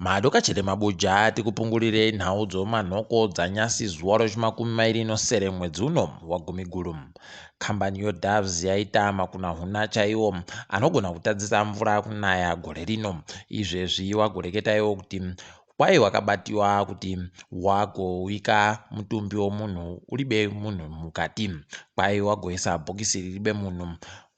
Madokachete mabuja tikupungurire nhau dzomanhoko dzanyasi zuva rechimakumi mairi nosere mwedzi uno waGumiguru. Kambani yoDoves yaita makunahuna chaiwo anogona kutadzisa mvura kunaya gore rino. Izvezvi wagoreketa iwo kuti kwai wakabatiwa kuti wagowika mutumbi womunhu uribe munhu mukati. Kwai wagoisa bhokisi riribe munhu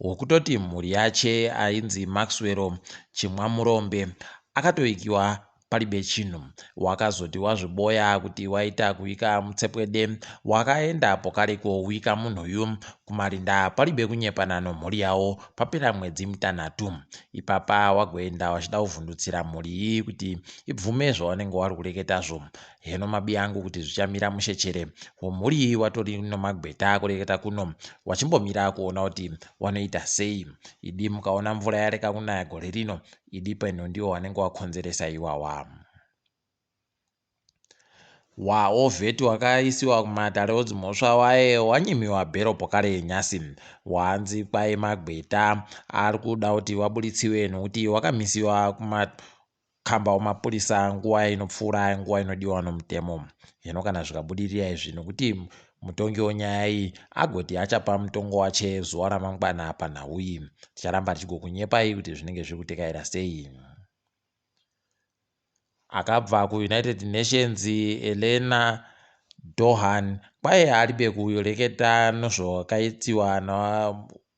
wokutoti mhuri yache ainzi Maxwell Chimwamurombe akatoikiwa palibe chinhu. Wakazoti wazviboya kuti waita kuika mutsepwede wakaenda pokare kowika munhuyu kumarinda palibe kunyepana nomhuri yawo papera mwedzi mitanhatu. Ipapa wagoenda wachida kuvhundutsira mhuri iyi kuti ibvume zvawanenge wari kureketazvo. Heno mabi angu kuti zvichamira mushechere womhuri iyi watori nomagweta kureketa kuno wachimbomira kuona kuti wanoita sei. Idi mukaona mvura yareka kunaya gore rino Idi peno ndiwo wanenge wakonzeresa iwawa. Waovheti wakaisiwa kumatare odzimhosva waye wanyimiwa bhero pokare yenyasi. Wanzi kwai magweta ari kuda kuti waburitsiwe nokuti wakamisiwa kumakamba omapurisa nguva inopfuura nguva inodiwa nomutemo. Hino kana zvikabudirira izvi nokuti Mutongi wenyaya iyi agoti achapa mutongo wache zuva ramangwana panhau iyi. Ticharamba tichigokunyepai kuti zvinenge zviri kutekaira sei. Akabva kuUnited Nations Elena Dohan kwaye aribe kureketa nozvakaitiwa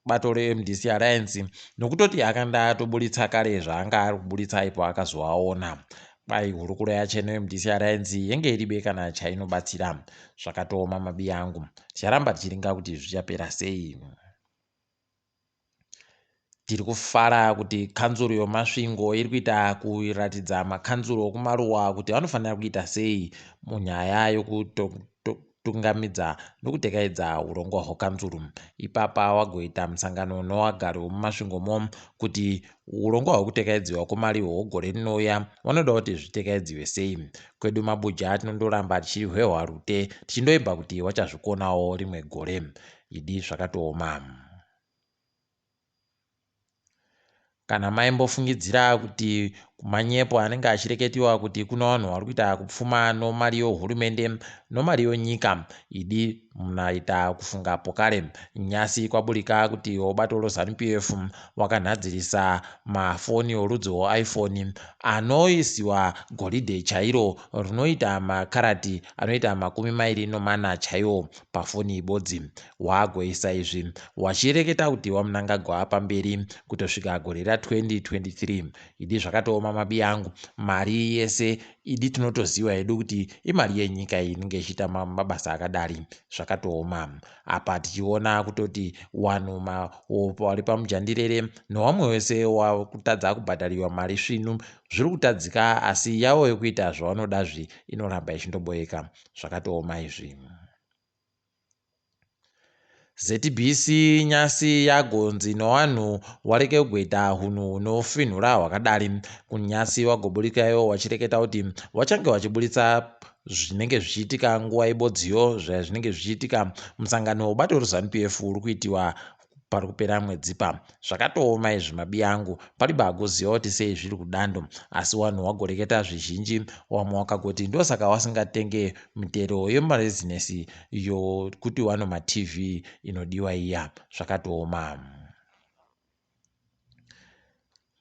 bato reMDC Alliance nokutoti akanga atoburitsa kare zvaanga ari kuburitsa ipo akazoaona. Kwai hurukuro yacho neMDC Alliance yenge iribe kana chainobatsira. Zvakatooma mabiya angu. Ticharamba tichiringa kuti zvichapera sei. Tiri kufara kuti kanzuru yoMasvingo iri kuita kuratidza makanzuru okumaruwa kuti vanofanira kuita sei munyaya yokutungamidza nokutekaidza hurongwa hwekanzuru. Ipapa wagoita musangano nowagari wemuMasvingomo kuti hurongwa hwekutekaidziwa kwemari hwegore rinouya vanoda kuti zvitekaidziwe sei. Kwedu mabuja tinondoramba tichihwehwa rute tichindoimba kuti wachazvikonawo rimwe gore. Idi zvakatooma. Kana maimbofungidzira kuti manyepo anenge achireketiwa kuti kuno vanhu vari kuita kupfuma nomari yohurumende nomari yonyika idi munaita kufunga pokare nyasi kwaburika kuti wobato roZanu PF wakanhadzirisa mafoni orudzi rweiPhone anoisiwa goridhe chairo rinoita makarati anoita 24 chaiwo pafoni ibodzi. Wagoisa izvi wachireketa kuti waMnangagwa pamberi kutosvika gore ra 2023. Idi zvakatooma mabi angu mari yese idi tinotoziva hedu kuti imari yenyika iyi inenge ichiita mabasa akadari zvakatooma apa tichiona kutoti wanhu wari pamujandirere nowamwe wese wakutadza kubhadhariwa mari svinu zviri kutadzika asi yavo yekuita zvavanoda zvi inoramba ichindoboeka zvakatooma izvi. ZBC nyasi yagonzi nowanhu wareke kugoita hunhu hunofinhura hwakadari. Kunyasi wagoburika iwo wachireketa kuti wachange wachiburitsa zvinenge zvichiitika nguva ibodziyo zvinenge zvichiitika musangano webato reZanu PF uri kuitiwa pari kupera mwedzi pa zvakatooma izvi mabi angu palibe agoziva kuti sei zviri kudando asi wanhu wagoreketa zvizhinji wamwe wakagoti ndosaka wasingatenge mitero yemarezinesi yokuti wano matv inodiwa iya zvakatooma.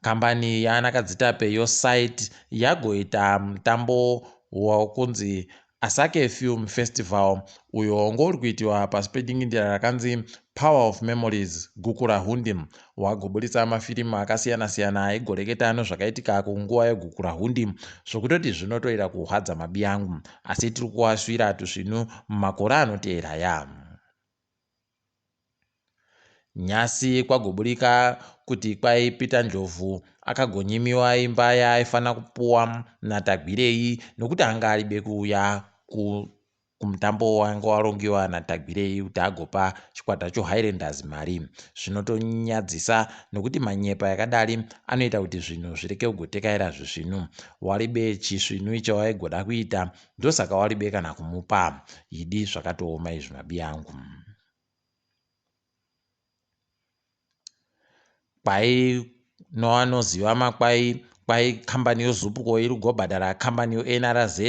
Kambani yaanaKadzitape yoSite yagoita mutambo wokunzi Asake Film Festival uyo wanga uri kuitiwa pasi pedingindira rakanzi Power of Memories Gukurahundi. Wagoburitsa mafirimu akasiyana-siyana aigoreketa nezvakaitika kunguva yeGukurahundi zvokutoti zvinotoita kuhwadza mabiyangu asi tiri kuasvira tusvinu mumakore anoteera ya. Nyasi kwagoburika kuti kwai Peter Ndlovu akagonyimiwa imba yaaifana kupuwa naTagwirei nokuti anga aribe kuuya kumutambo wanga warongiwa naTagwirei kuti agopa chikwata choHighlanders mari. Zvinotonyadzisa nokuti manyepa yakadari anoita kuti zvinhu zvireke kugotekaira zvisvinu. Waribe chisvinu chawaigoda kuita ndosaka waribe kana kumupa. Idi zvakatooma izvi mabiyangu. Kwai noanoziva makwai Kwai kambani yoZupco iri kugobhadhara kambani yoNRZ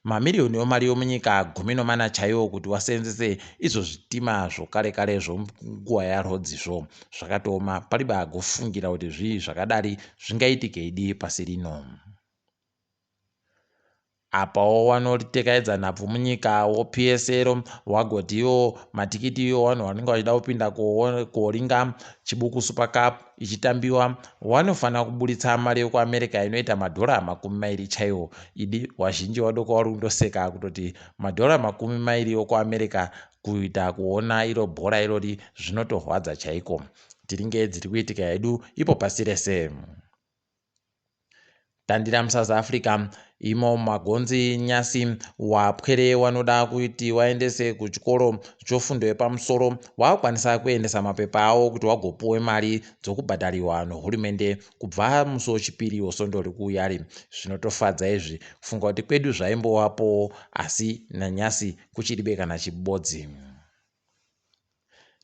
mamiriyoni omari yomunyika 14 chaiwo kuti waseenzese izvo zvitima zvokare kare zvomunguva yaRhodes-zvo. Zvakatooma paribe agofungira kuti zvii zvakadari zvingaitike idi pasi rino. Apawo wanotekaidza nhabvu munyika woPSL wagoti iwo matikiti iwo vanhu vanenge vachida kupinda koringa Chibuku Super Cup ichitambiwa wanofanira kuburitsa mari yekuAmerica inoita madhora 20 chaiwo. Idi wazhinji wadoko wari kundoseka kutoti madhora 20 okuAmerica kuita kuona iro bhora irori zvinotorwadza chaiko. Tiringe dziri kuitika hedu ipo pasi rese. Tandira muSouth Africa imo magonzi nyasi wapwere wanoda kuti waendese kuchikoro chofundo yepamusoro wakukwanisa kuendesa mapepa avo kuti wagopuwe mari dzokubhadhariwa nohurumende kubva musi wechipiri wesvondo rikuuyari. Zvinotofadza izvi kufunga kuti kwedu zvaimbovapowo asi nanyasi kuchiribe kana chibodzi.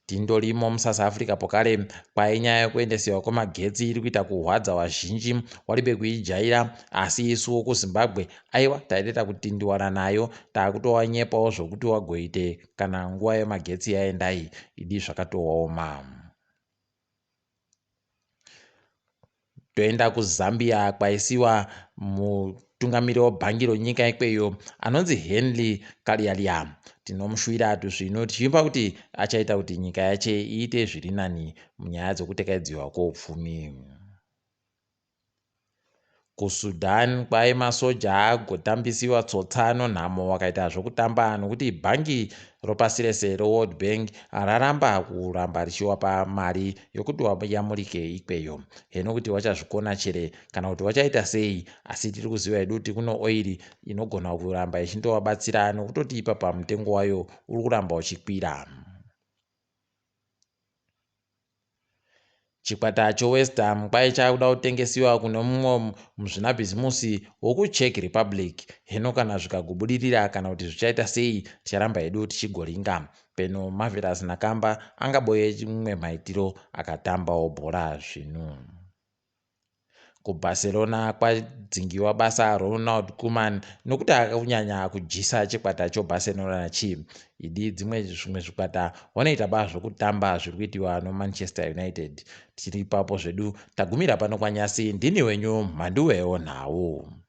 Tindorimo muSouth Africa pokare kwai nyaya yekuendesiwa kwemagetsi iri kuita kuhwadza vazhinji waribe kuijaira asi isuwo kuZimbabwe aiwa taitoita kutindiwana nayo takutowanyepawo zvokuti wagoite kana nguva yemagetsi yaendai idi zvakatooma. Toenda kuZambia kwaisiwa mutungamiri webhangi ronyika ikweyo anonzi Henry Kalialia. Tinomushuwira tuzvino tichivimba kuti achaita kuti nyika yache iite zviri nani munyaya dzokutekaidziwa kwoupfumi. KuSudan kwai masoja agotambisiwa tsotsa nonhamo vakaita zvokutamba nokuti bhangi ropasi rese reWorld Bank raramba kuramba richiwapa mari yokuti wayamurike ikweyo. Heno kuti wachazvikona chere kana kuti wachaita sei, asi tiri kuziva hedu kuti kuno oiri inogona kuramba ichindovabatsira nokutoti ipapa mutengo wayo uri kuramba uchikwira. Chikwata cheWest Ham kwai chakuda kutengesiwa kune mumwe muzvinabhizimusi wokuCzech Republic. Heno kana zvikagobudirira kana kuti zvichaita sei ticharamba hedu tichigoringa. Peno Marvelous Nakamba angaboye mumwe maitiro akatambawo bhora zvinu. KuBarcelona kwadzingiwa basa Ronald Koeman nokuti akakunyanya kudyisa chikwata choBarcelona chi. Idi dzimwe zvimwe zvikwata wanoita ba zvokutamba zviri kuitiwa noManchester United. Tiri ipapo zvedu tagumira pano kwanyasi ndini wenyu Mhanduwewo nhau.